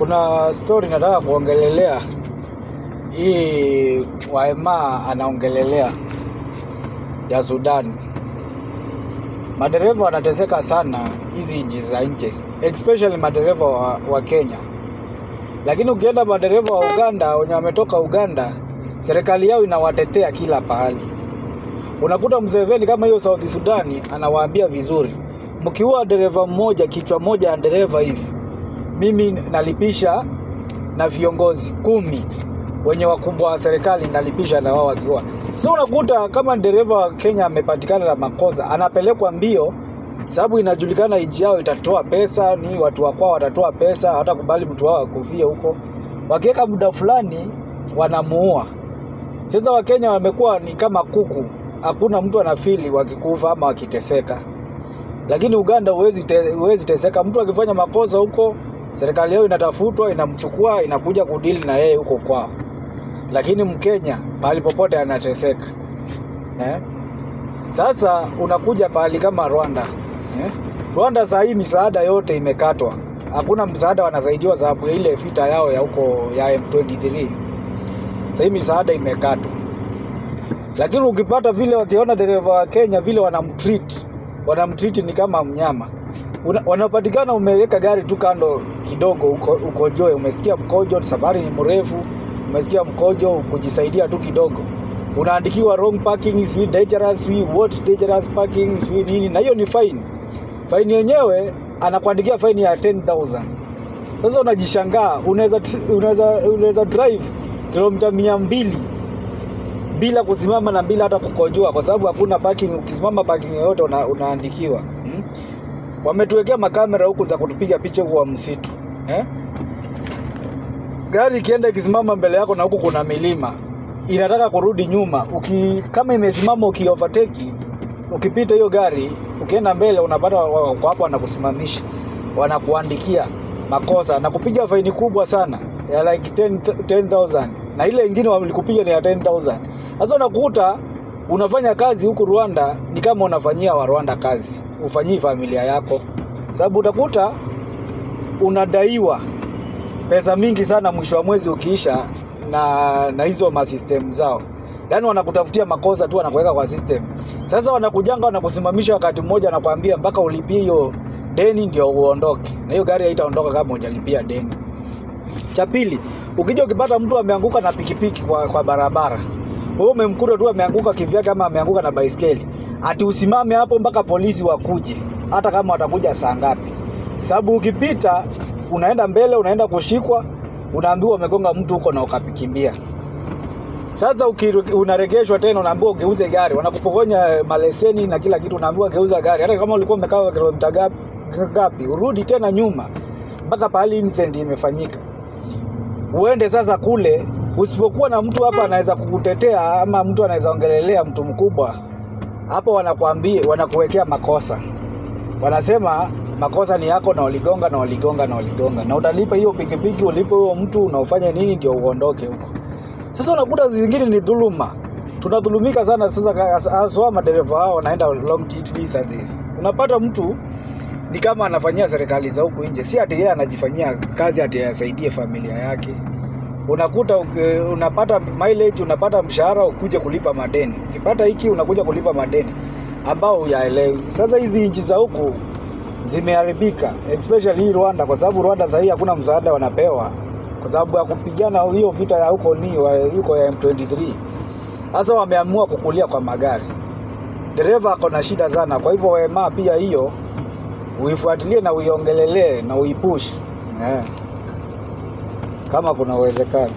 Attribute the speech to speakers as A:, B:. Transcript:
A: Kuna story nataka kuongelelea hii, Waema anaongelelea ya Sudan. Madereva wanateseka sana hizi nchi za nje, especially madereva wa Kenya. Lakini ukienda madereva wa Uganda wenye wametoka Uganda, serikali yao inawatetea kila pahali. Unakuta Museveni kama hiyo South Sudan anawaambia vizuri, mkiua dereva mmoja, kichwa moja ya dereva hivi, mimi nalipisha na viongozi 10 wenye wakubwa wa serikali nalipisha na wao wakiua. So unakuta kama dereva wa Kenya amepatikana na makosa, anapelekwa mbio, sababu inajulikana nchi yao itatoa pesa, ni watu wa kwao watatoa pesa, hawatakubali mtu wao akufie huko. Wakiweka muda fulani wanamuua. Sasa Wakenya wamekuwa ni kama kuku, hakuna mtu anafeel wakikufa ama wakiteseka. Lakini Uganda huwezi teseka. Mtu akifanya makosa huko, serikali yao inatafutwa, inamchukua, inakuja kudeal na yeye huko kwao. Lakini Mkenya pahali popote anateseka. Eh? Sasa unakuja pahali kama Rwanda. Eh? Rwanda saa hii misaada yote imekatwa. Hakuna msaada wanasaidiwa sababu ya ile vita yao ya huko ya M23. Sasa hii misaada imekatwa. Lakini ukipata vile wakiona dereva wa Kenya vile wanamtreat ni kama mnyama. Wanapatikana umeweka gari tu kando kidogo ukojoe, umesikia mkojo, safari ni mrefu, umesikia mkojo, kujisaidia tu kidogo. Unaandikiwa wrong parking, sijui dangerous, sijui what dangerous parking, sijui nini, na hiyo ni fine. Fine yenyewe anakuandikia fine ya 10,000. Sasa unajishangaa, unaweza drive kilomita 200 bila kusimama na bila hata kukojoa, kwa sababu hakuna parking. Ukisimama parking yoyote unaandikiwa. Wametuwekea makamera huku za kutupiga picha huku wa msitu, eh? Gari ikienda ikisimama mbele yako na huku kuna milima, inataka kurudi nyuma, kama imesimama uki overtake, ukipita hiyo gari ukienda mbele unapata wako hapo wanakusimamisha, wanakuandikia makosa na kupiga faini kubwa sana ya like 10 10,000 na ile ingine walikupiga ni ya 10,000. Sasa unakuta unafanya kazi huku Rwanda ni kama unafanyia wa Rwanda kazi, ufanyii familia yako, sababu utakuta unadaiwa pesa mingi sana mwisho wa mwezi ukiisha na hizo masystem zao, yaani wanakutafutia makosa tu, wanakuweka kwa system. Sasa wanakujanga wanakusimamisha wakati mmoja, wanakuambia mpaka ulipie hiyo deni ndio uondoke, na hiyo gari haitaondoka kama hujalipia deni. Cha pili, ukija ukipata mtu ameanguka na pikipiki kwa barabara, wewe umemkuta tu ameanguka kivyake ama ameanguka na baiskeli, ati usimame hapo mpaka polisi wakuje, hata kama watakuja saa ngapi? Sababu ukipita unaenda mbele, unaenda kushikwa, unaambiwa umegonga mtu huko na ukakimbia. Sasa unaregeshwa tena, unaambiwa ugeuze gari, wanakupokonya maleseni na kila kitu, unaambiwa geuza gari, hata kama ulikuwa umekaa kilomita ngapi, urudi tena nyuma mpaka pahali incident imefanyika, uende sasa kule. Usipokuwa na mtu hapa anaweza kukutetea ama mtu anaweza ongelelea mtu mkubwa hapo, wanakuambia, wanakuwekea makosa, wanasema makosa ni yako na uligonga na uligonga na uligonga na utalipa hiyo pikipiki, ulipe huyo mtu unaofanya nini ndio uondoke huko. Sasa unakuta zingine ni dhuluma, tunadhulumika sana. Sasa haswa madereva hao wanaenda long distances, unapata mtu ni kama anafanyia serikali za huku nje, si ati yeye anajifanyia kazi ati asaidie familia yake. Unakuta unapata mileage, unapata mshahara, ukuje kulipa madeni, ukipata hiki unakuja kulipa madeni ambao huyaelewi. Sasa hizi nchi za huku zimeharibika, especially hii Rwanda, kwa sababu Rwanda sasa hii hakuna msaada wanapewa kwa sababu ya kupigana hiyo vita ya huko ni huko ya M23. Sasa wameamua kukulia kwa magari, dereva ako na shida sana. Kwa hivyo Wema, pia hiyo uifuatilie na uiongelelee na uipush, yeah, kama kuna uwezekano.